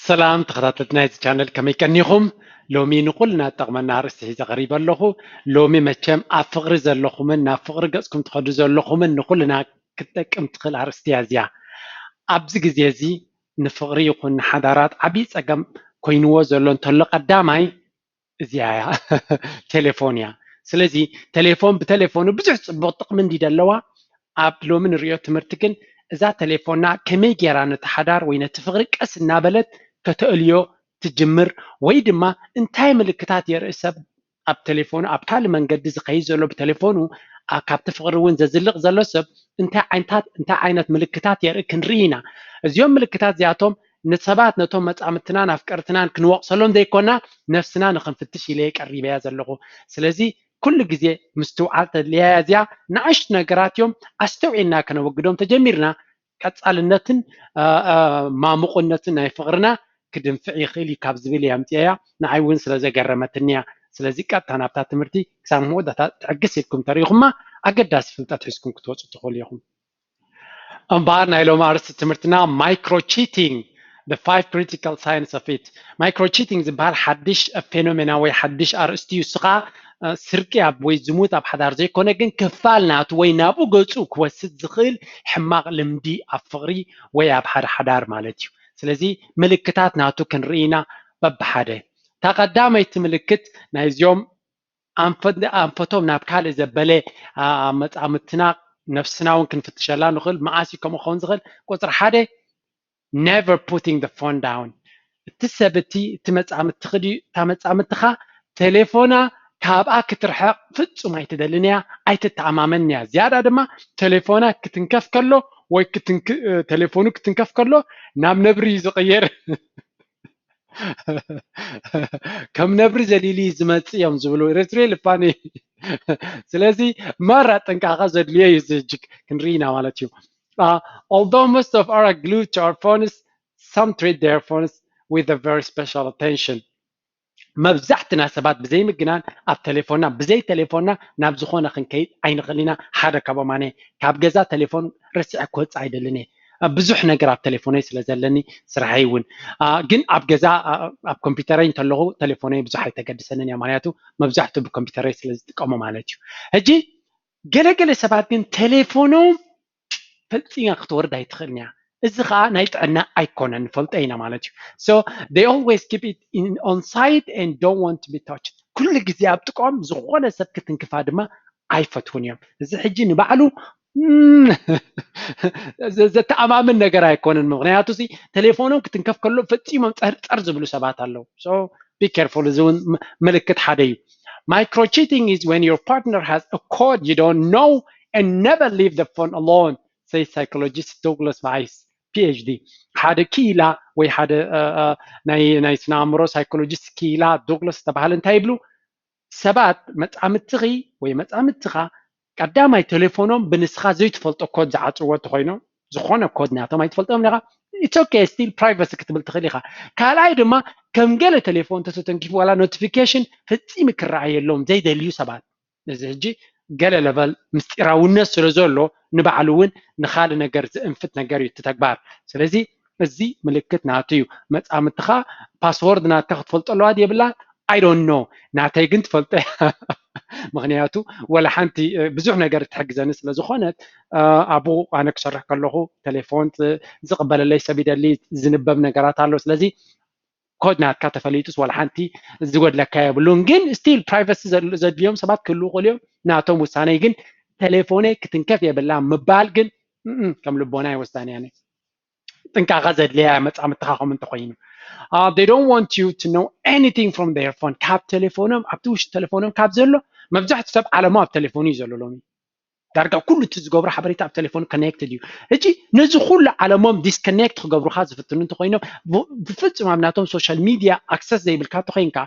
ሰላም ተኸታተልቲ ናይዚ ቻነል፣ ከመይ ቀኒኹም? ሎሚ ንኹልና ዝጠቕመና ኣርእስቲ ሒዘ ቀሪበ ኣለኹ። ሎሚ መቸም ኣብ ፍቕሪ ዘለኹምን ናብ ፍቕሪ ገጽኩም ትኸዱ ዘለኹምን ንኹልና ክትጠቅም ትኽእል ኣርእስቲ እያ እዚኣ። ኣብዚ ግዜ እዚ ንፍቕሪ ይኹን ንሓዳራት ዓብዪ ጸገም ኮይንዎ ዘሎ እንተሎ ቀዳማይ እዚኣ እያ፣ ቴሌፎን እያ። ስለዚ ቴሌፎን ብቴሌፎኑ ብዙሕ ጽቡቕ ጥቕሚ እንዲ ደለዋ ኣብ ሎሚ ንሪኦ ትምህርቲ ግን እዛ ቴሌፎንና ከመይ ገይራ ነቲ ሓዳር ወይ ነቲ ፍቕሪ ቀስ እናበለት ከተእልዮ ትጅምር ወይ ድማ እንታይ ምልክታት የርኢ ሰብ ኣብ ቴሌፎኑ ኣብ ካልእ መንገዲ ዝኸይድ ዘሎ ብቴሌፎኑ ካብቲ ፍቕሪ እውን ዘዝልቕ ዘሎ ሰብ እንታይ ዓይነታት እንታይ ዓይነት ምልክታት የርኢ ክንርኢ ኢና። እዚኦም ምልክታት እዚኣቶም ንሰባት ነቶም መጻምትናን ኣፍቀርትናን ክንወቕሰሎም ዘይኮና ነፍስና ንኽንፍትሽ ኢለ ቀሪበያ ዘለኹ። ስለዚ ኩሉ ግዜ ምስትውዓል ተድልያ እዚኣ ንኣሽቱ ነገራት እዮም ኣስተውዒልና ከነወግዶም ተጀሚርና ቀጻልነትን ማሙቕነትን ናይ ፍቕርና ክድንፍዕ ይኽእል እዩ ካብ ዝብል እያ ኣምፅኣያ። ንዓይ እውን ስለ ዘገረመትኒ እያ። ስለዚ ቀጥታ ናብታ ትምህርቲ ክሳብ መወዳእታ ትዕግስ ኢልኩም ተሪኢኹማ ኣገዳሲ ፍልጠት ሒዝኩም ክትወፁ ትኽእሉ ኢኹም። እምበኣር ናይ ሎሚ ኣርእስቲ ትምህርትና micro cheating, the five critical signs of it. Micro cheating ዝበሃል ሓድሽ ፌኖሜና ወይ ሓድሽ ኣርእስቲ እዩ። እሱ ከዓ ስርቂ ኣብ ወይ ዝሙት ኣብ ሓዳር ዘይኮነ ግን ክፋል ናቱ ወይ ናብኡ ገፁ ክወስድ ዝኽእል ሕማቕ ልምዲ ኣብ ፍቕሪ ወይ ኣብ ሓደ ሓዳር ማለት እዩ። ስለዚ ምልክታት ናቱ ክንርኢ ኢና በብሓደ። እታ ቀዳመይቲ ምልክት ናይዚኦም ኣንፈቶም ናብ ካልእ ዘበለ መጻምድትና ነፍስና እውን ክንፍትሸላ ንኽእል። መዓስ እዩ ከምኡ ክኸውን ዝኽእል? ቁፅሪ ሓደ never putting the phone down። እቲ ሰብ እቲ እቲ መጻምድትኺ ድዩ እታ መጻምድትኻ ቴሌፎና ካብኣ ክትርሕቕ ፍጹም ኣይትደልን እያ፣ ኣይትተኣማመንን እያ። ዝያዳ ድማ ቴሌፎና ክትንከፍ ከሎ ወይ ቴሌፎኑ ክትንከፍ ከሎ ናብ ነብሪ እዩ ዝቕየር። ከም ነብሪ ዘሊሉ እዩ ዝመፅእ እዮም ዝብሉ። It's really funny። ስለዚ ማራ ጥንቃቐ ዘድልዮ እዩ እዚ ሕጂ ክንርኢ ኢና ማለት እዩ። Although most of us are glued to our phones, some treat their phones with a very special attention. መብዛሕትና ሰባት ብዘይ ምግናን ኣብ ቴሌፎንና ብዘይ ቴሌፎንና ናብ ዝኾነ ክንከይድ ኣይንኽእል ኢና። ሓደ ካብኦም ኣነ ካብ ገዛ ቴሌፎን ረሲዐ ክወፅእ ኣይደልን እየ። ብዙሕ ነገር ኣብ ቴሌፎነይ ስለ ዘለኒ ስራሐይ እውን ግን ኣብ ገዛ ኣብ ኮምፒውተረይ እንተለኹ ቴሌፎነይ ብዙሕ ኣይተገድሰንን እያ። ምክንያቱ መብዛሕትኡ ብኮምፒውተረይ ስለ ዝጥቀሞ ማለት እዩ። ሕጂ ገለገለ ሰባት ግን ቴሌፎኖም ፈፂማ ክትወርድ ኣይትኽእልን እያ። እዚ ከዓ ናይ ጥዕና ኣይኮነን ንፈልጦ ኢና ማለት እዩ። So they always keep it in on side and don't want to be touched። ኩሉ ግዜ ኣብ ጥቆም ዝኾነ ሰብ ክትንክፋ ድማ ኣይፈትውን እዮም። እዚ ሕጂ ንባዕሉ ዘተኣማምን ነገር ኣይኮነን። ምክንያቱ ሲ ቴሌፎኖም ክትንከፍ ከሎ ፈፂሞም ፀርፀር ዝብሉ ሰባት ኣለዉ። So be careful። እዚ እውን ምልክት ሓደ እዩ። Micro cheating is when your partner has a code you don't know and never leave the phone alone, says psychologist Douglas Weiss, PhD. ሓደ ክኢላ ወይ ሓደ ናይ ናይ ስነ ኣእምሮ ሳይኮሎጂስት ክኢላ ዶግላስ ዝተባሃለ እንታይ ይብሉ? ሰባት መጻምድትኺ ወይ መጻምድትኻ ቀዳማይ ቴሌፎኖም ብንስኻ ዘይትፈልጦ ኮድ ዝዓጽዎ እንተኾይኖም ዝኾነ ኮድ ናቶም ኣይትፈልጦም ኢኻ። It's okay, still privacy ክትብል ትኽእል ኢኻ። ካልኣይ ድማ ከም ገለ ቴሌፎን ተተተንኪፉ ዋላ ኖቲፊኬሽን ፈጺሙ ክረኣየሎም ዘይደልዩ ሰባት እዚ ሕጂ ገለ ለቨል ምስጢራውነት ስለ ዘሎ ንባዕሉ እውን ንኻልእ ነገር ዝእንፍት ነገር እዩ እቲ ተግባር። ስለዚ እዚ ምልክት ናቱ እዩ። መጻምድትኻ ፓስወርድ ናትካ ክትፈልጦ ኣለዋ የብላን? I don't know። ናተይ ግን ትፈልጦ እያ። ምክንያቱ ወላ ሓንቲ ብዙሕ ነገር ትሕግዘኒ ስለ ዝኾነት ኣብኡ ኣነ ክሰርሕ ከለኹ ቴሌፎን ዝቕበለለይ ሰብ ይደሊ ዝንበብ ነገራት ኣሎ። ስለዚ ኮድ ናትካ ተፈሊጡስ ዋላ ሓንቲ ዝጎድለካ የብሉን። ግን ስቲል ፕራይቨሲ ዘድልዮም ሰባት ክህልዉ ይኽእሉ እዮም። ናቶም ውሳነይ ግን ቴሌፎነይ ክትንከፍ የብላ ምባል ግን ከም ልቦና ይወስዳን እያ። ጥንቃቐ ዘድልያ መጻምድትኻ ከም እንተኾይኑ they don't want you to know anything from their phone። ካብ ቴሌፎኖም ኣብቲ ውሽጢ ቴሌፎኖም ካብ ዘሎ መብዛሕትኡ ሰብ ዓለሙ ኣብ ቴሌፎኑ እዩ ዘሎ ሎሚ። ዳርጋ ኩሉ እቲ ዝገብሮ ሓበሬታ ኣብ ቴሌፎን ኮኔክትድ እዩ። ሕጂ ነዚ ኩሉ ዓለሞም ዲስኮኔክት ክገብሩካ ዝፍትኑ እንተኮይኖም ብፍጹም ኣብ ናቶም ሶሻል ሚድያ ኣክሰስ ዘይብልካ እንተኮይንካ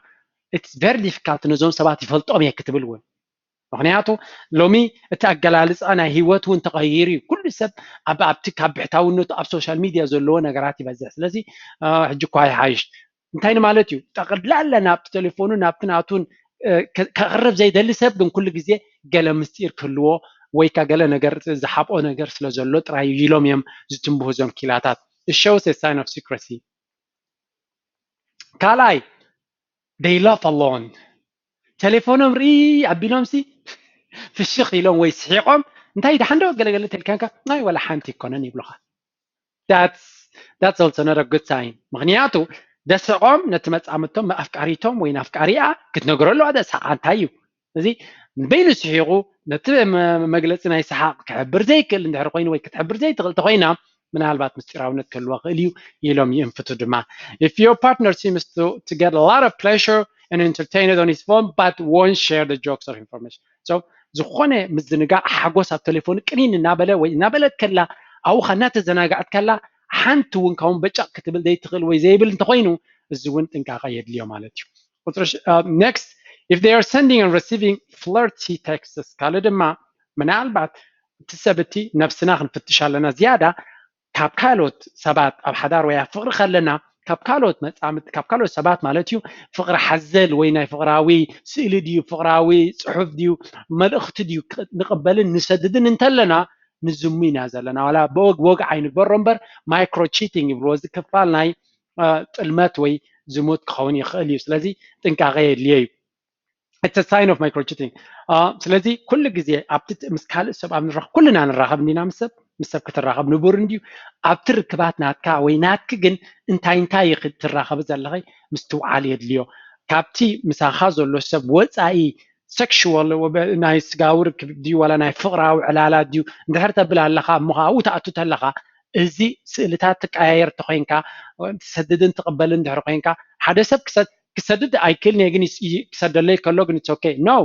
it's very difficult ነዞም ሰባት ይፈልጦም እየ ክትብል እውን። ምክንያቱ ሎሚ እቲ ኣገላልፃ ናይ ህይወት እውን ተቀይሩ እዩ። ኩሉ ሰብ ኣብቲ ካብ ብሕታውነቱ ኣብ ሶሻል ሚድያ ዘለዎ ነገራት ይበዝሕ። ስለዚ ሕጂ እኳ ይሓይሽ እንታይ ንማለት እዩ? ጠቕላላ ናብቲ ቴሌፎኑ ናብቲ ናቱን ከቕርብ ዘይደሊ ሰብ ግን ኩሉ ግዜ ገለ ምስጢር ክህልዎ ወይ ካ ገለ ነገር ዝሓብኦ ነገር ስለ ዘሎ ጥራይ እዩ ኢሎም እዮም ዝትንብሁ እዞም ኪላታት። It shows a sign of secrecy። ካልኣይ they laugh alone። ቴሌፎኖም ርኢ ኣቢሎምሲ ፍሽኽ ኢሎም ወይ ስሒቖም እንታይ ደሓን ዶ ገለገለ ተልካንካ ናይ ወላ ሓንቲ ይኮነን ይብሉኻ። That's also not a good sign። ምክንያቱ ደስቆም ነቲ መጻምቶም ኣፍቃሪቶም ወይ ኣፍቃሪኣ ክትነግሮ ኣለዋ። ደስሓ እንታይ እዩ እዚ በይኑ ስሒቑ ነቲ መግለፂ ናይ ሰሓቕ ክሕብር ዘይክእል እንድሕር ኮይኑ ወይ ክትሕብር ዘይትኽእል ተኮይና ምናልባት ምስጢራውነት ክህልዎ ክእል እዩ ኢሎም ይእንፍቱ ድማ። If your partner seems to, to get a lot of pleasure and entertained on his phone but won't share the jokes or information. So ዝኾነ ምዝንጋዕ ሓጎስ ኣብ ቴሌፎን ቅኒን እናበለ ወይ እናበለት ከላ ኣብኡ እናተዘናጋዕት ከላ ሓንቲ እውን ካብኡ በጫቕ ክትብል ዘይትኽእል ወይ ዘይብል እንተኮይኑ እዚ እውን ጥንቃቐ የድልዮ ማለት እዩ። ቁፅሪ next, if they are sending and receiving flirty texts ካልእ ድማ ምናልባት እቲ ሰብ እቲ ነብስና ክንፍትሽ ኣለና ዝያዳ ካብ ካልኦት ሰባት ኣብ ሓዳር ወይ ኣብ ፍቕሪ ከለና ካብ ካልኦት መጻምድቲ ካብ ካልኦት ሰባት ማለት እዩ ፍቕሪ ሓዘል ወይ ናይ ፍቕራዊ ስእሊ ድዩ ፍቕራዊ ጽሑፍ ድዩ መልእኽቲ ድዩ ንቕበልን ንሰድድን እንተለና ንዝሙ ኢና ዘለና ዋላ ብወግ ወግ ኣይንግበሮ እምበር micro cheating ይብልዎ እዚ ክፋል ናይ ጥልመት ወይ ዝሙት ክኸውን ይኽእል እዩ ስለዚ ጥንቃቐ የድልዮ እዩ It's a sign of micro cheating። ስለዚ ኩሉ ግዜ ኣብቲ ምስ ካልእ ሰብ ኣብ ንራኸብ ኩልና ንራኸብ እንዲና ምስ ሰብ ምስ ሰብ ክትራኸብ ንቡር እንድዩ ኣብቲ ርክባት ናትካ ወይ ናትኪ ግን እንታይ እንታይ ኢኺ ትራኸቢ ዘለኺ ምስትውዓል የድልዮ ካብቲ ምሳኻ ዘሎ ሰብ ወፃኢ sexual ናይ ስጋዊ ርክብ ድዩ ዋላ ናይ ፍቕራዊ ዕላላ ድዩ እንድሕር ተብል ኣለኻ እሞ ኣብኡ ትኣቱ ተለኻ እዚ ስእልታት ትቀያየር ተኮይንካ ትሰድድን ትቕበልን እንድሕር ኮይንካ ሓደ ሰብ ክሰድድ ኣይክእልን እየ ግን ክሰደለይ ከሎ ግን okay no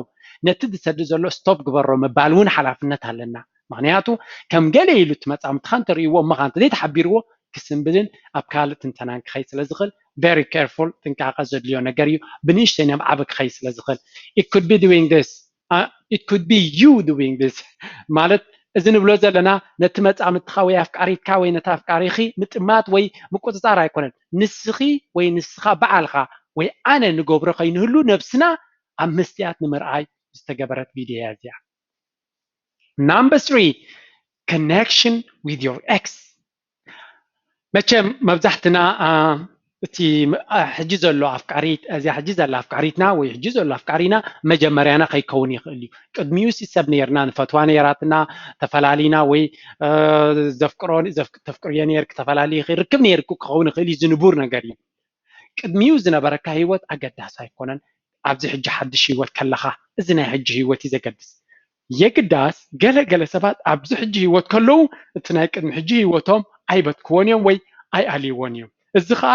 ነቲ ዝሰድድ ዘሎ stop ግበሮ ምባል እውን ሓላፍነት ኣለና ምክንያቱ ከም ገለ ኢሉ እቲ መፃምድኻ እንተርእይዎ እሞ ከዓ እንተዘይተሓቢርዎ ክስንብድን ኣብ ካልእ ትንተናን ክኸይድ ስለ ዝኽእል very careful ጥንቃቐ ዘድልዮ ነገር እዩ ብንእሽተይ ናብ ዓቢ ክኸይድ ስለ ዝኽእል it could be doing this it could be you doing this ማለት እዚ ንብሎ ዘለና ነቲ መፃምድትኻ ወይ ኣፍቃሪትካ ወይ ነታ ኣፍቃሪኺ ምጥማት ወይ ምቁፅፃር ኣይኮነን ንስኺ ወይ ንስኻ በዓልኻ ወይ ኣነ ንገብሮ ከይንህሉ ነብስና ኣብ መስትያት ንምርኣይ ዝተገበረት ቪድዮ እያ እዚኣ number three connection with your ex መቸም መብዛሕትና እቲ ሕጂ ዘሎ ኣፍቃሪት እዚኣ ሕጂ ዘላ ኣፍቃሪትና ወይ ሕጂ ዘሎ ኣፍቃሪና መጀመርያና ከይከውን ይኽእል እዩ ቅድሚኡ ሲ ሰብ ነርና ንፈትዋ ነራትና ተፈላሊና ወይ ዘፍቅሮ ተፍቅርዮ ነርክ ተፈላሊ ርክብ ነርኩ ክኸውን ይኽእል እዩ ዝንቡር ነገር እዩ ቅድሚኡ ዝነበረካ ህይወት ኣገዳሲ ኣይኮነን ኣብዚ ሕጂ ሓድሽ ህይወት ከለኻ እዚ ናይ ሕጂ ህይወት እዩ ዘገድስ የግዳስ ገለ ገለ ሰባት ኣብዚ ሕጂ ህይወት ከለዉ እቲ ናይ ቅድሚ ሕጂ ህይወቶም ኣይበትክዎን እዮም ወይ ኣይኣልይዎን እዮም እዚ ከዓ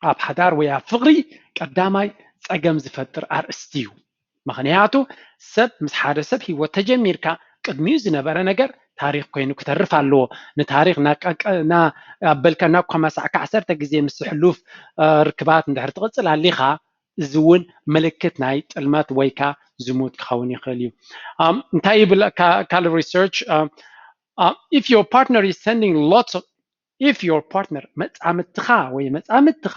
ኣብ ሓዳር ወይ ኣብ ፍቕሪ ቀዳማይ ፀገም ዝፈጥር ኣርእስቲ እዩ ምክንያቱ ሰብ ምስ ሓደ ሰብ ህይወት ተጀሚርካ ቅድሚኡ ዝነበረ ነገር ታሪክ ኮይኑ ክተርፍ ኣለዎ ንታሪክ ኣበልካ ናብ ኮማሳዕካ ዓሰርተ ግዜ ምስ ሕሉፍ ርክባት እንድሕር ትቕፅል ኣሊኻ እዚ እውን ምልክት ናይ ጥልመት ወይካ ዝሙት ክኸውን ይኽእል እዩ እንታይ ይብል ካልእ research if your partner is sending lots of if your partner መጻምትኻ ወይ መጻምትኻ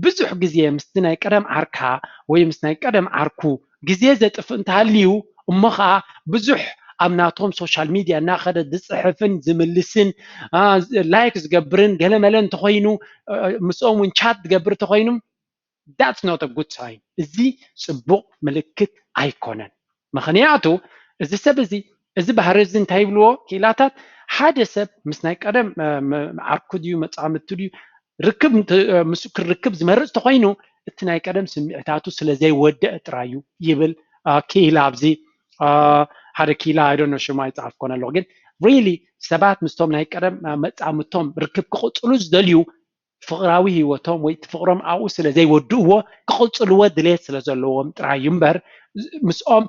ብዙሕ ግዜ ምስቲ ናይ ቀደም ዓርካ ወይ ምስ ናይ ቀደም ዓርኩ ግዜ ዘጥፍእ እንተሃልዩ እሞ ኸዓ ብዙሕ ኣብ ናቶም social media እናኸደ ዝፅሕፍን ዝምልስን like ዝገብርን ገለመለ እንተኾይኑ ምስኦም እውን chat ዝገብር እንተኾይኑ that's not a good sign እዚ ፅቡቕ ምልክት ኣይኮነን ምክንያቱ እዚ ሰብ እዚ እዚ ባህሪ እዚ እንታይ ይብልዎ ክኢላታት ሓደ ሰብ ምስ ናይ ቀደም ዓርኩ ድዩ መፃምድቲ ድዩ ርክብ ምስ ክርክብ ዝመርፅ ተኮይኑ እቲ ናይ ቀደም ስምዒታቱ ስለ ዘይወደአ ጥራይ እዩ ይብል ክኢላ ኣብዚ ሓደ ክኢላ ኣይደኖ ሽማ ይፀሓፍ ኮነ ኣለኩ ግን really ሰባት ምስቶም ናይ ቀደም መፃምቶም ርክብ ክቕፅሉ ዝደልዩ ፍቕራዊ ህይወቶም ወይ ፍቕሮም ኣብኡ ስለ ዘይወድእዎ ክቕፅልዎ ድሌት ስለ ዘለዎም ጥራይ እዩ እምበር ምስኦም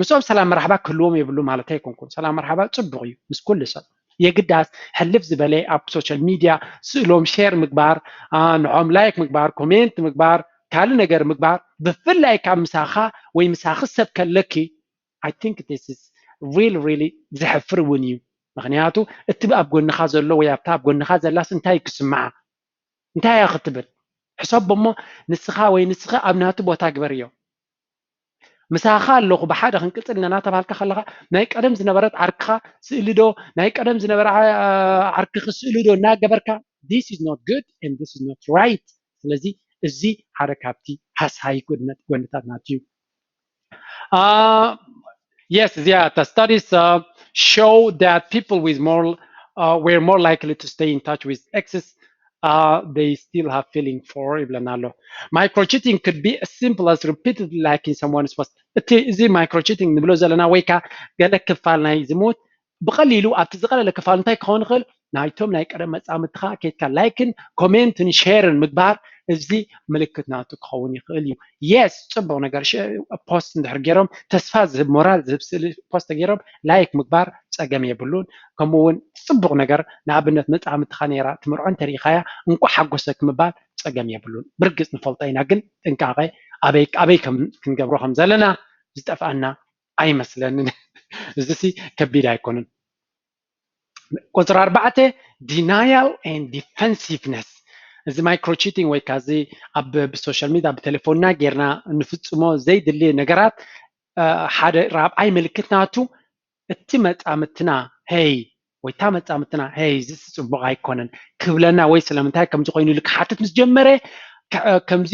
ምስኦም ሰላም መራሕባ ክህልዎም የብሉ ማለት ኣይኮንኩን ሰላም መራሕባ ፅቡቕ እዩ ምስ ኩሉ ሰብ የግዳስ ሕልፍ ዝበለ ኣብ social media ስእሎም share ምግባር ንዖም like ምግባር comment ምግባር ካልእ ነገር ምግባር ብፍላይ ካብ ምሳኻ ወይ ምሳኺ ሰብ ከለኪ I think this is really really ዘሕፍር እውን እዩ ምክንያቱ እቲ ኣብ ጎንኻ ዘሎ ወይ ኣብታ ኣብ ጎንኻ ዘላስ እንታይ ክስምዓ እንታይ እያ ክትብል ሕሰቦ እሞ ንስኻ ወይ ንስኻ ኣብ ናቱ ቦታ ግበርዮ ምሳኻ ኣለኹ ብሓደ ክንቅፅል ኢና እናተባሃልካ ከለኻ ናይ ቀደም ዝነበረት ዓርክኻ ስእሊ ዶ ናይ ቀደም ዝነበረ ዓርክኺ ስእሊ ዶ እናገበርካ this is not good and this is not right ስለዚ እዚ ሓደ ካብቲ ሃሳይ ጎድነት ጎንታት ናት እዩ። Uh, yes, yeah, the studies uh, show that people with more uh, were more likely to stay in touch with exes. Uh, they still have feeling for ይብለና ኣሎ። Micro cheating could be as simple as repeatedly liking someone's post. እቲ እዚ micro cheating ንብሎ ዘለና ወይ ከዓ ገለ ክፋል ናይ ዝሙት ብቐሊሉ ኣብቲ ዝቐለለ ክፋል እንታይ ክኸውን ይኽእል? ናይቶም ናይ ቀደም መጻምድትኻ ኬድካ ላይክን ኮሜንትን ሼርን ምግባር እዚ ምልክት ናቱ ክኸውን ይኽእል እዩ። የስ ጽቡቕ ነገር ፖስት እንድሕር ገይሮም ተስፋ ዝህብ ሞራል ዝህብ ስእሊ ፖስት ገይሮም ላይክ ምግባር ጸገም የብሉን። ከምኡ እውን ጽቡቕ ነገር ንኣብነት መጻምድትኻ ነይራ ትምርዖ እንተሪኢኻያ እንኳዕ ሓጎሰክ ምባል ጸገም የብሉን። ብርግጽ ንፈልጦ ኢና ግን ጥንቃቐ ኣበይ ኣበይ ከም ክንገብሮ ከም ዘለና ዝጠፍኣና ኣይመስለንን። እዚ ሲ ከቢድ ኣይኮንን። ቁፅሪ ኣርባዕተ denial and defensiveness። እዚ micro cheating ወይ ከዓ እዚ ኣብ ብሶሻል ሚድያ ብቴሌፎንና ጌርና እንፍፅሞ ዘይድሊ ነገራት ሓደ ራብዓይ ምልክት ናቱ እቲ መፃምትና ሄይ ወይ እታ መፃምትና ሄይ እዚ ፅቡቅ ኣይኮነን ክብለና ወይ ስለምንታይ ከምዚ ኮይኑ ኢሉ ክሓትት ምስ ጀመረ ከምዚ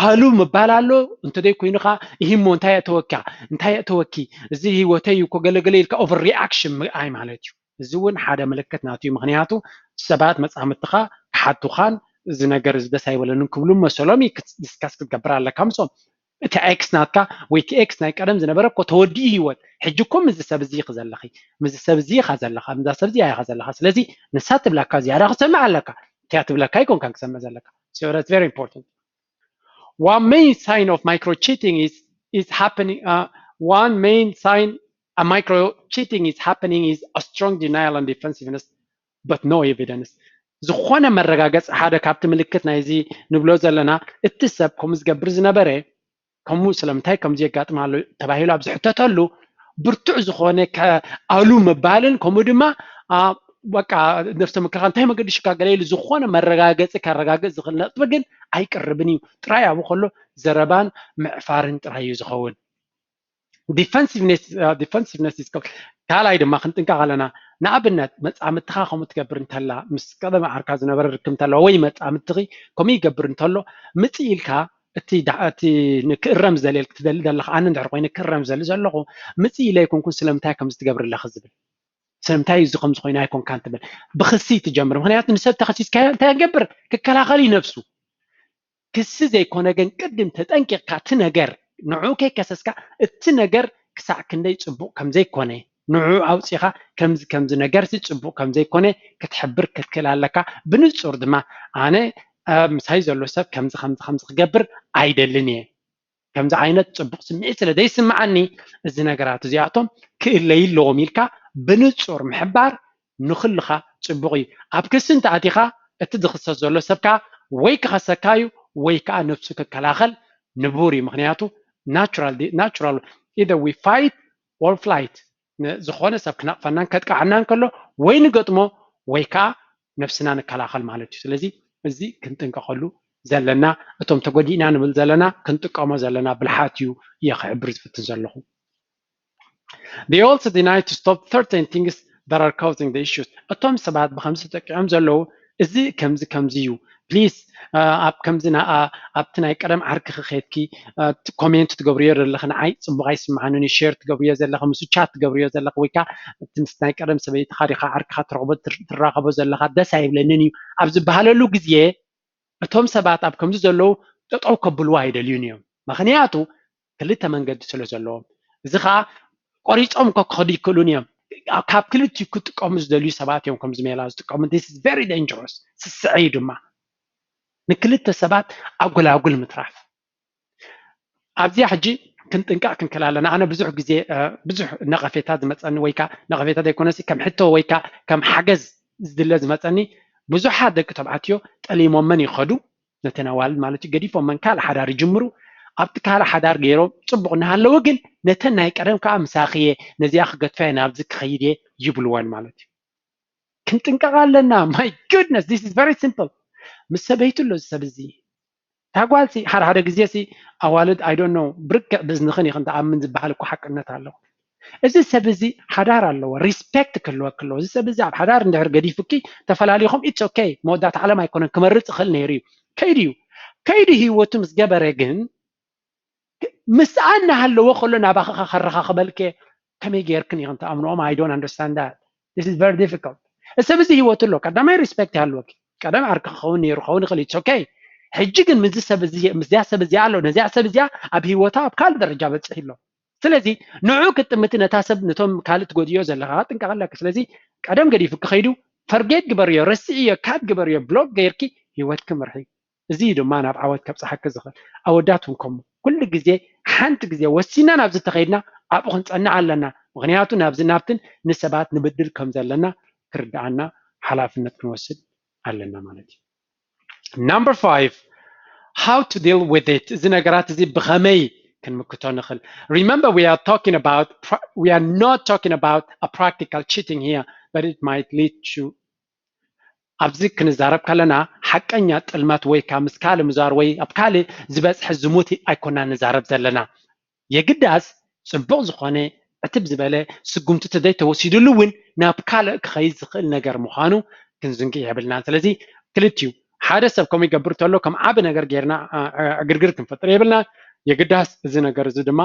ኣሉ ምባል ኣሎ። እንተደይ ኮይኑ ከዓ ይህሞ እንታይ የእተወካ እንታይ የእተወኪ እዚ ህይወተይ እዩ እኮ ገለገለ ኢልካ over reaction ምርኣይ ማለት እዩ። እዚ እውን ሓደ ምልክት ናቱ እዩ። ምክንያቱ ሰባት መፃምድትኻ ክሓቱኻን እዚ ነገር እዚ ደስ ኣይበለንን ክብሉ መሰሎም እዩ። ዲስካስ ክትገብር ኣለካ ምስኦም። እቲ ኤክስ ናትካ ወይ እቲ ኤክስ ናይ ቀደም ዝነበረ እኮ ተወዲኡ ህይወት ሕጂ እኮ ምዚ ሰብ እዚ ኢኺ ዘለኺ ምዚ ሰብ እዚ ኢኻ ዘለኻ ምዛ ሰብ እዚ ኢኻ ዘለኻ። ስለዚ ንሳ ትብለካ ዝያዳ ክሰምዕ ኣለካ። እቲያ ትብለካ ኣይኮንካን ክሰምዕ ዘለካ። So that's very important. One main sign of micro cheating is is happening uh, one main sign a micro cheating is happening is a strong denial and defensiveness but no evidence. ዝኾነ መረጋገፂ ሓደ ካብቲ ምልክት ናይዚ ንብሎ ዘለና እቲ ሰብ ከምኡ ዝገብር ዝነበረ ከምኡ ስለምንታይ ከምዚ የጋጥም ኣሎ ተባሂሉ ኣብ ዝሕተተሉ ብርቱዕ ዝኾነ ኣሉ ምባልን ከምኡ ድማ በቃ ነፍሰ ምክልኻል እንታይ መገዲ ሽካ ገለ ኢሉ ዝኾነ መረጋገፂ ከረጋግፅ ዝኽእል ነጥቢ ግን ኣይቅርብን እዩ። ጥራይ ኣብኡ ከሎ ዘረባን ምዕፋርን ጥራይ እዩ ዝኸውን። Defensiveness ካልኣይ ድማ ክንጥንቀቕ ኣለና። ንኣብነት መፃምድትኻ ከምኡ ትገብር እንተላ ምስ ቀደም ዓርካ ዝነበረ ርክብ እንተለዋ ወይ መፃምድትኺ ከምኡ ይገብር እንተሎ ምፅእ ኢልካ እቲ እቲ ንክእረም ዝደልየል ክትደሊ ዘለካ ኣነ እንድሕር ኮይነ ክእረም ዝደሊ ዘለኹ ምፅእ ኢለ ኣይኮንኩን ስለምንታይ ከምዚ ትገብር ኣለኺ ዝብል ስለምንታይ እዚ ከምዚ ኮይኑ ኣይኮንካን ትብል ብክሲ ትጀምር። ምክንያቱ ንሰብ ተኸሲስካዮ እንታይ ክገብር ክከላኸል እዩ ነብሱ። ክሲ ዘይኮነ ግን ቅድም ተጠንቂቕካ እቲ ነገር ንዕኡ ከይከሰስካ እቲ ነገር ክሳዕ ክንደይ ፅቡቕ ከምዘይኮነ ንዕኡ ኣውፂኻ ከምዚ ከምዚ ነገርሲ ፅቡቕ ከምዘይኮነ ክትሕብር ክትክእል ኣለካ። ብንፁር ድማ ኣነ ምሳይ ዘሎ ሰብ ከምዚ ከምዚ ከምዚ ክገብር ኣይደልን እየ። ከምዚ ዓይነት ፅቡቕ ስምዒት ስለ ዘይስምዓኒ እዚ ነገራት እዚኣቶም ክእለዩ ኣለዎም ኢልካ ብንፁር ምሕባር ንኹልኻ ፅቡቕ እዩ። ኣብ ክሲ እንተኣቲኻ እቲ ዝኽሰስ ዘሎ ሰብ ከዓ ወይ ክኸሰካ እዩ ወይ ከዓ ነብሱ ክከላኸል ንቡር እዩ። ምክንያቱ ናቹራል ናቹራል either we fight or flight ዝኾነ ሰብ ክነቕፈናን ከጥቃዓናን ከሎ ወይ ንገጥሞ ወይ ከዓ ነብስና ንከላኸል ማለት እዩ። ስለዚ እዚ ክንጥንቀቐሉ ዘለና እቶም ተጎዲእና ንብል ዘለና ክንጥቀሞ ዘለና ብልሓት እዩ እየ ክሕብር ዝፍትን ዘለኹ። They also deny to stop certain things that are causing the issues. እቶም ሰባት ብከምዚ ተጠቂዖም ዘለዉ እዚ ከምዚ ከምዚ እዩ ፕሊስ ኣብ ከምዚ ኣብቲ ናይ ቀደም ዓርኪ ክኸድኪ ኮሜንት ትገብርዮ ዘለኺ ንዓይ ፅቡቅ ኣይስምዓንን እዩ ሼር ትገብርዮ ዘለኺ ምስ ቻት ትገብርዮ ዘለኺ ወይ ከዓ እቲ ምስ ናይ ቀደም ሰበይትኻ ዲኻ ዓርክኻ ትረኽቦ ትራኸቦ ዘለኻ ደስ ኣይብለንን እዩ ኣብ ዝበሃለሉ ግዜ እቶም ሰባት ኣብ ከምዚ ዘለዉ ጠጠው ከብልዎ ኣይደልዩን እዮም። ምክንያቱ ክልተ መንገዲ ስለ ዘለዎም እዚ ከዓ ቆሪፆም እኮ ክኸዱ ይክእሉን እዮም። ካብ ክልቲኡ ክጥቀሙ ዝደልዩ ሰባት እዮም ከምዚ ሜላ ዝጥቀሙ። This is very dangerous። ስስዐ እዩ ድማ ንክልተ ሰባት ኣጉላጉል ምትራፍ። ኣብዚኣ ሕጂ ክንጥንቀቕ ክንክእል ኣለና። ኣነ ብዙሕ ግዜ ብዙሕ ነቐፌታ ዝመፀኒ ወይ ከዓ ነቐፌታ ዘይኮነሲ ከም ሕቶ ወይ ከዓ ከም ሓገዝ ዝድለ ዝመፀኒ ብዙሓት ደቂ ተባዕትዮ ጠሊሞመን ይኸዱ ነተን ኣዋልድ ማለት እዩ ገዲፎመን ካልእ ሓዳር ይጅምሩ። ኣብቲ ካልእ ሓዳር ገይሮም ፅቡቕ እናሃለወ ግን ነተን ናይ ቀደም ከዓ ምሳኽየ ነዚኣ ክገድፋየ ናብዚ ክኸይድ እየ ይብልወን ማለት እዩ። ክንጥንቀቕ ኣለና። My goodness, this is very simple። ምስ ሰበይቱ ኣሎ እዚ ሰብ እዚ እታ ጓል ሲ ሓደ ሓደ ግዜ ሲ ኣዋልድ I don't know ብርግዕ ብዝንኽን ኢኽን ትኣምን ዝበሃል እኮ ሓቅነት ኣለዎ። እዚ ሰብ እዚ ሓዳር ኣለዎ፣ ሪስፔክት ክህልወኪ ኣለዎ። እዚ ሰብ እዚ ኣብ ሓዳር እንድሕር ገዲፉኪ ተፈላሊኹም it's okay መወዳእታ ዓለም ኣይኮነን ክመርፅ ይኽእል ነይሩ እዩ ከይዱ እዩ። ከይዱ ህይወቱ ምስ ገበረ ግን ምስኣ እናሃለወ ከሎ ናባኻ ከረኻኽበልከ ከመይ ገይርክን ኢኽን ትኣምንኦም? I don't understand that. This is very difficult. እዚ ሰብ እዚ ህይወቱ ኣሎ። ቀዳማይ ሪስፔክት ይሃልወኪ። ቀደም ዓርኪ ክኸውን ነይሩ ክኸውን ይኽእል፣ it's okay። ሕጂ ግን ምስዚ ሰብ እዚ ምስዚኣ ሰብ እዚኣ ኣሎ፣ ነዚኣ ሰብ እዚኣ ኣብ ህይወታ ኣብ ካልእ ደረጃ በፅሒ ኣሎ። ስለዚ ንዑ ክትጥምቲ ነታ ሰብ ነቶም ካልእ ትጎድዮ ዘለኻ ጥንቀቕ ኣለኪ። ስለዚ ቀደም ገዲፉ ክኸይዱ ፈርጌት ግበርዮ፣ ረስዕዮ፣ ካት ግበርዮ፣ ብሎክ ገይርኪ ህይወትኪ ምርሒ። እዚ ድማ ናብ ዓወት ከብፅሓኪ ዝኽእል። ኣወዳት እውን ከምኡ ኩሉ ግዜ ሓንቲ ግዜ ወሲና ናብዚ ተኸይድና ኣብኡ ክንፀንዕ ኣለና። ምክንያቱ ናብዚ ናብትን ንሰባት ንብድል ከም ዘለና ክርድኣና ሓላፍነት ክንወስድ ኣለና ማለት እዩ። Number five, how to deal with it። እዚ ነገራት እዚ ብኸመይ ክንምክቶ ንኽእል? Remember, we are talking about pra- we are not talking about a practical cheating here, but it might lead to ኣብዚ ክንዛረብ ከለና ሓቀኛ ጥልመት ወይ ከዓ ምስ ካልእ ምዛር ወይ ኣብ ካልእ ዝበፅሐ ዝሙት ኣይኮና ንዛረብ ዘለና። የግዳስ ፅቡቕ ዝኾነ ዕትብ ዝበለ ስጉምቲ ተዘይተወሲድሉ እውን ናብ ካልእ ክኸይድ ዝኽእል ነገር ምዃኑ ክንዝንግዕ የብልናን። ስለዚ ክልቲኡ ሓደ ሰብ ከምኡ ይገብር ተሎ ከም ዓቢ ነገር ጌርና ዕግርግር ክንፈጥር የብልና። የግዳስ እዚ ነገር እዚ ድማ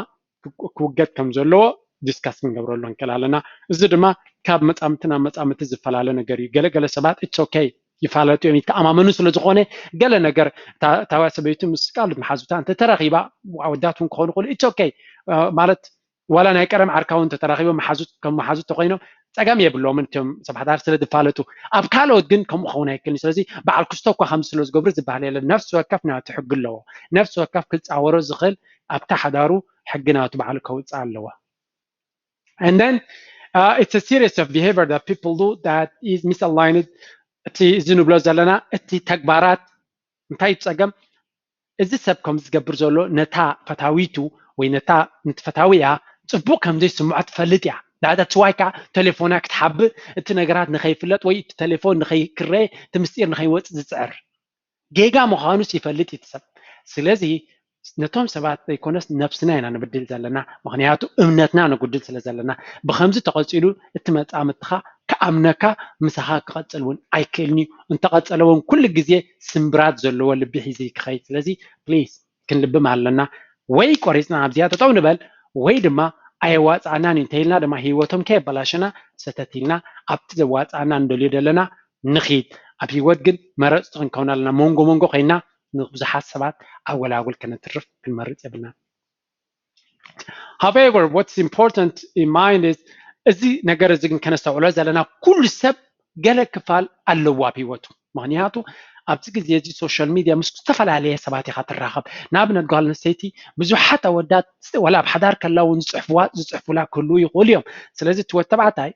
ክውገድ ከም ዘለዎ ዲስካስ ክንገብረሉ ንክእል ኣለና። እዚ ድማ ካብ መጻምቲ ናብ መጻምቲ ዝፈላለ ነገር እዩ። ገለገለ ሰባት it's okay ይፋለጡ እዮም፣ ይተኣማመኑ ስለ ዝኾነ ገለ ነገር እታ ሰበይቱ ምስ ካልኦት መሓዙታ እንተተራኺባ ኣወዳት እውን ክኾኑ ይኽእሉ it's okay ማለት ዋላ ናይ ቀደም ዓርካ እውን እንተተራኺቦም መሓዙት ከም መሓዙት ተኮይኖም ፀገም የብሎምን እቶም ሰብ ሓዳር ስለ ዝፋለጡ። ኣብ ካልኦት ግን ከምኡ ክኸውን ኣይክእልን። ስለዚ በዓል ክስቶ እኳ ከምዚ ስለ ዝገብሩ ዝበሃል የለን። ነፍሲ ወከፍ ናቱ ሕጊ ኣለዎ። ነፍሲ ወከፍ ክፃወሮ ዝኽእል ኣብታ ሓዳሩ ሕጊ ናቱ በዓሉ ከውፅእ ኣለዎ። And then uh, it's a series of behavior that people do that is misaligned። እቲ እዚ ንብሎ ዘለና እቲ ተግባራት እንታይ ፀገም እዚ ሰብ ከም ዝገብር ዘሎ ነታ ፈታዊቱ ወይ ነታ ንትፈታዊያ ፅቡቅ ከም ዘይስምዖ ትፈልጥ እያ። ዳዳትዋይ ከዓ ቴሌፎና ክትሓብእ እቲ ነገራት ንኸይፍለጥ ወይ እቲ ቴሌፎን ንኸይክረየ እቲ ምስጢር ንኸይወፅእ ዝፅዕር ጌጋ ምዃኑስ ይፈልጥ እዩ እቲ ሰብ። ስለዚ ነቶም ሰባት ዘይኮነስ ነብስና ኢና ንብድል ዘለና። ምክንያቱ እምነትና ንጉድል ስለ ዘለና። ብከምዚ ተቐፂሉ እቲ መፃምድትኻ ክኣምነካ ምሳኻ ክቐፅል እውን ኣይክእልን እዩ። እንተቐፀለ እውን ኩሉ ግዜ ስምብራት ዘለዎ ልቢ ሒዙ ክኸይድ። ስለዚ ፕሊዝ ክንልብም ኣለና። ወይ ቆሪፅና ኣብዚኣ ጠጠው ንበል ወይ ድማ ኣየዋፃእናን እዩ እንተኢልና ድማ ህይወቶም ከየበላሸና ሰተት ኢልና ኣብቲ ዘዋፃእና ንደልዮ ዘለና ንኺድ። ኣብ ህይወት ግን መረፅቲ ክንከውን ኣለና። መንጎ መንጎ ኮይና ንብዙሓት ሰባት ኣወላጉል ከነትርፍ ክንመርፅ የብልና። However, what's important in mind is እዚ ነገር እዚ ግን ከነስተውዕሎ ዘለና ኩሉ ሰብ ገለ ክፋል ኣለዎ ኣብ ህይወቱ። ምክንያቱ ኣብዚ ግዜ እዚ ሶሻል ሚድያ ምስ ዝተፈላለየ ሰባት ኢካ ትራኸብ። ንኣብነት ጓል ኣንስተይቲ ብዙሓት ኣወዳት ወላ ኣብ ሓዳር ከላ እውን ዝፅሕፍዋ ዝፅሕፉላ ክህልዉ ይኽእሉ እዮም። ስለዚ እቲ ወድ ተባዕታይ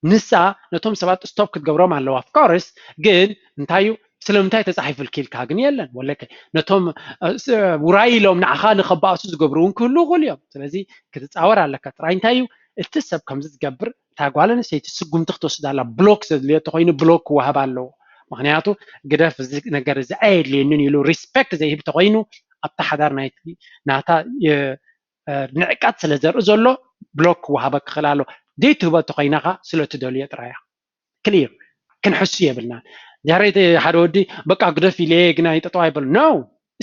ንሳ ነቶም ሰባት ስቶፕ ክትገብሮም ኣለዋ። Of course ግን እንታይ እዩ ስለምንታይ ተፃሒፉልኪ ኢልካ ግን የለን ወለከ ነቶም ውራይ ኢሎም ንዓኻ ንኸባእሱ ዝገብሩ እውን ክህሉ ይኽእሉ እዮም። ስለዚ ክትፃወር ኣለካ ጥራይ። እንታይ እዩ እቲ ሰብ ከምዚ ዝገብር እታ ጓል ኣንስተይቲ ስጉምቲ ክትወስድ ኣላ። ብሎክ ዘድልዮ ተኮይኑ ብሎክ ክወሃብ ኣለዎ። ምክንያቱ ግደፍ እዚ ነገር እዚ ኣየድልየንን ኢሉ ሪስፔክት ዘይህብ ተኮይኑ ኣብታ ሓዳር ናይቲ ናታ ንዕቀት ስለ ዘርኢ ዘሎ ብሎክ ክወሃበ ክኽእል ኣሎ። ዘይትህቦ ተኮይናኻ ስለ ትደልዮ ጥራያ ክሊር ክንሕሱ የብልና። ድሕሪ ሓደ ወዲ በቃ ግደፍ ኢለ ግና ይጠጠው ኣይበሉ ነው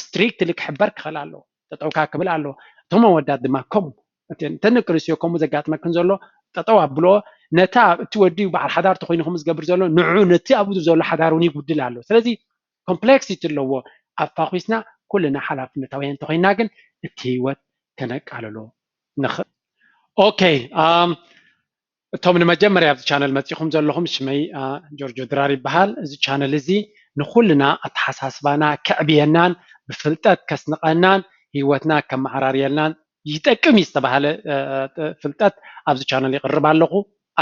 ስትሪክትሊ ክሕበር ክኽእል ኣለዎ። ጠጠውካ ክብል ኣለዎ። እቶም ኣወዳት ድማ ከምኡ እተን ደቂ ኣንስትዮ ከምኡ ዘጋጥመክን ዘሎ ጠጠው ኣብልኦ። ነታ እቲ ወዲ በዓል ሓዳር ተኮይኑ ከምኡ ዝገብር ዘሎ ንዑ ነቲ ኣብኡ ዘሎ ሓዳር እውን ይጉድል ኣሎ። ስለዚ ኮምፕሌክሲቲ ኣለዎ። ኣፋኹስና ኩልና ሓላፍነታውያን እንተኮይና ግን እቲ ህይወት ከነቃልሎ ንኽእል። ኦኬ እቶም ንመጀመርያ ኣብዚ ቻነል መፂኹም ዘለኹም ሽመይ ጆርጆ ድራር ይበሃል። እዚ ቻነል እዚ ንኩልና ኣተሓሳስባና ከዕብየናን ብፍልጠት ከስንቐናን ህይወትና ከመዓራርየልናን ይጠቅም እዩ ዝተባሃለ ፍልጠት ኣብዚ ቻነል ይቕርብ ኣለኹ።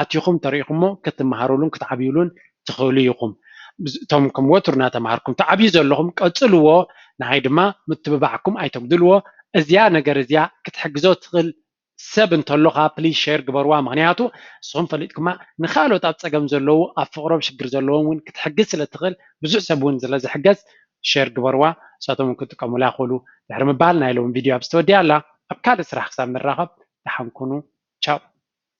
ኣቲኹም ተሪኢኹሞ ክትመሃሩሉን ክትዓብዩሉን ትኽእሉ ኢኹም። እቶም ከም ወትሩ እናተምሃርኩም ትዓብዩ ዘለኹም ቀፅልዎ። ንዓይ ድማ ምትብባዕኩም ኣይተጉድልዎ። እዚኣ ነገር እዚኣ ክትሕግዞ ትኽእል ሰብ እንተሎኻ ፕሊዝ ሼር ግበርዋ። ምክንያቱ ንስኹም ፈሊጥኩማ ንካልኦት ኣብ ፀገም ዘለዉ ኣብ ፍቅሮም ሽግር ዘለዎም እውን ክትሕግዝ ስለ ትኽእል ብዙሕ ሰብ እውን ስለ ዝሕገዝ ሼር ግበርዋ። ንሳቶም እውን ክጥቀሙላ ይኽእሉ ድሕሪ ምባል ናይ ሎም ቪድዮ ኣብ ዝተወዲኣ ኣላ። ኣብ ካልእ ስራሕ ክሳብ ንራኸብ ደሓን ኩኑ። ቻው።